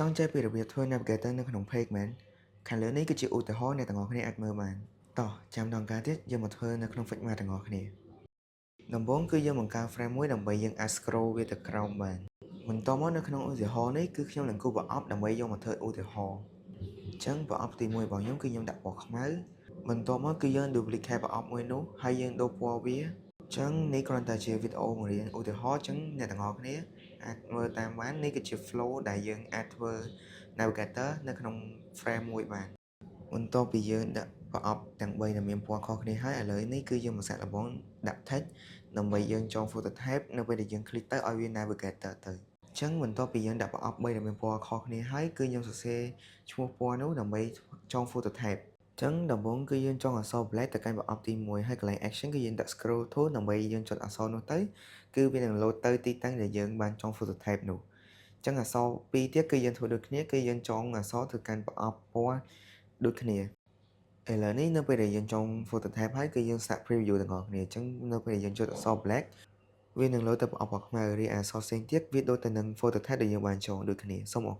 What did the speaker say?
ចង់ចេះពីរបៀបធ្វើ Navigator នៅក្នុង Page មែនខាងលើនេះគឺជាឧទាហរណ៍អ្នកទាំងអស់គ្នាអាចមើលបានតោះចាំដល់ការទៀតយើងមកធ្វើនៅក្នុង Figma ទាំងអស់គ្នាដំបូងគឺយើងបង្កើត frame មួយដើម្បីយើងអាច scroll វាទៅក្រោមបានបន្ទាប់មកនៅក្នុងឧទាហរណ៍នេះគឺខ្ញុំនឹងគូសប្រអប់ដើម្បីយកមកធ្វើឧទាហរណ៍អញ្ចឹងប្រអប់ទី1របស់ខ្ញុំគឺខ្ញុំដាក់ពណ៌ខ្មៅបន្ទាប់មកគឺយើង duplicate ប្រអប់មួយនោះហើយយើងដូរពណ៌វាអញ្ចឹងនេះគ្រាន់តែជាវីដេអូបង្រៀនឧទាហរណ៍អញ្ចឹងអ្នកទាំងអស់គ្នាអាចមើលតាមបាននេះគឺជា flow ដែលយើងអាចធ្វើ navigator នៅក្នុង frame មួយបានបន្ទាប់ពីយើងដាក់ប្រអប់ទាំង3ដែលមានពណ៌ខុសគ្នាហើយឥឡូវនេះគឺយើងមកសាកល្បងដាក់ text ដើម្បីយើងចង footer tab នៅពេលដែលយើង click ទៅឲ្យវា navigator ទៅអញ្ចឹងបន្ទាប់ពីយើងដាក់ប្រអប់3ដែលមានពណ៌ខុសគ្នាហើយគឺខ្ញុំសរសេរឈ្មោះពណ៌នោះដើម្បីចង footer tab អញ្ចឹងដំបូងគឺយើងចងអក្សរ black ទៅកាន់ប្រអប់ទី1ហើយកន្លែង action គឺយើងដាក់ scroll to ដើម្បីយើងចុចអក្សរនោះទៅគឺវានឹង load ទៅទីតាំងដែលយើងបានចង footer tab នោះអញ្ចឹងអក្សរពីរទៀតគឺយើងធ្វើដូចគ្នាគឺយើងចងអក្សរទៅកាន់ប្រអប់ពណ៌ដូចគ្នាឥឡូវនេះនៅពេលដែលយើងចង footer tab ហើយគឺយើងសាក preview ទាំងអស់គ្នាអញ្ចឹងនៅពេលដែលយើងចុចអក្សរ black វានឹងលោតទៅប្រអប់ពណ៌ខ្មៅរីឯអក្សរផ្សេងទៀតវាដូចទៅនឹង footer tab ដែលយើងបានចងដូចគ្នាសូមអរ